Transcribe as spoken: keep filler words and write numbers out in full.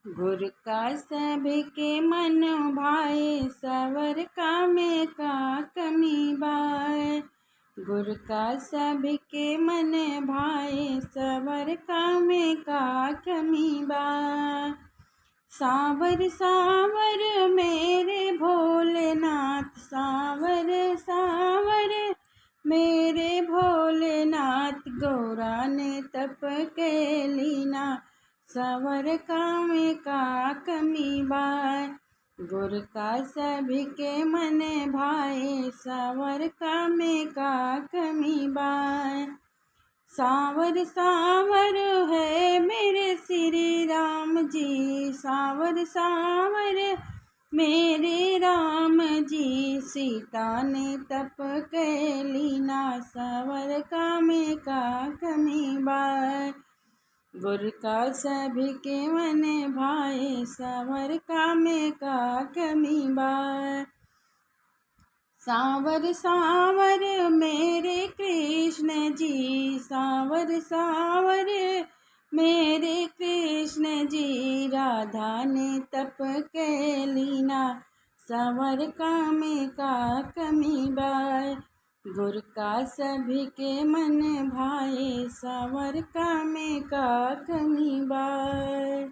गुर का सभके मन भाए, सवर का में का कमी बाय। गुर का सभके मन भाए, सवर का में का कमी बाय। सावर सावर मेरे भोलेनाथ, सावर सावर मेरे भोलेनाथ, गौरा ने तप के लीना, सवर का में का कमी बाय। गुर का सभके मन भाए, सवर का में का कमी बाय। सावर सावर है मेरे श्री राम जी, सावर सावर मेरे राम जी, सीता ने तप के लीना, सवर का में का कमी बाय। गुर का सभके मन भाए, सवर का में का कमी बाय। सावर सावर मेरे कृष्ण जी, सावर सावर मेरे कृष्ण जी, राधा ने तप के लीना, सवर का में का कमी बाय। गुर का सभके मन भाए, सवर का में का कमी बाय।